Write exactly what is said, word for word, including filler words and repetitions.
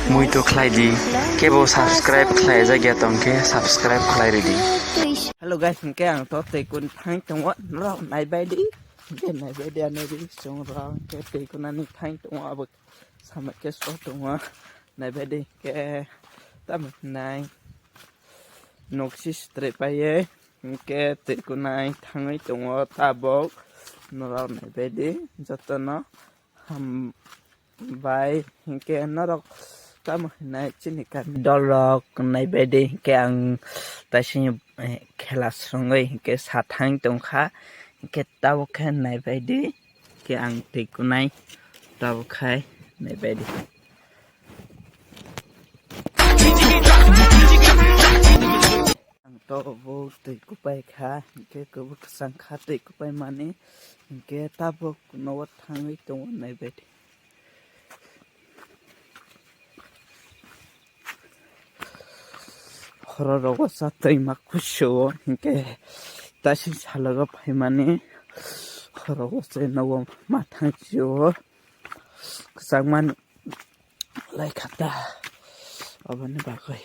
Muitu khlai di, kebo subscribe khlai jakya tongkhe subscribe khlai ridi. Hello guys, hingke ang to tei kun thang tongo, norok naibai di. Hingke naibai di, ano ri song rok hingke tei kun ani thang tongo, abo sama ke so tongo. Naibai di hingke tamo nai noksi straight pai ye hingke tei kun ai thangwi tongo tabok. Norok naibai di jotono. Ham bai hingke norok tamo hinai chini kami dolrok naibai di hingke ang taising khela srongwi hingke sathang tongkha hingke tabok khe naibai di hingke ang tei kunai tabok khai naibai di. Ang to bo twi kupai kha, hingke kwbwk kwchang kha twi kupai mani, hingke tabuk nogo thangwi tongo naibai di. Horo rogo cha twi ma kusu o, hingke tasing salogo phaimani, horo o se nogo ma thang si o, kwchangmani lai kha ta, aboni bagwi.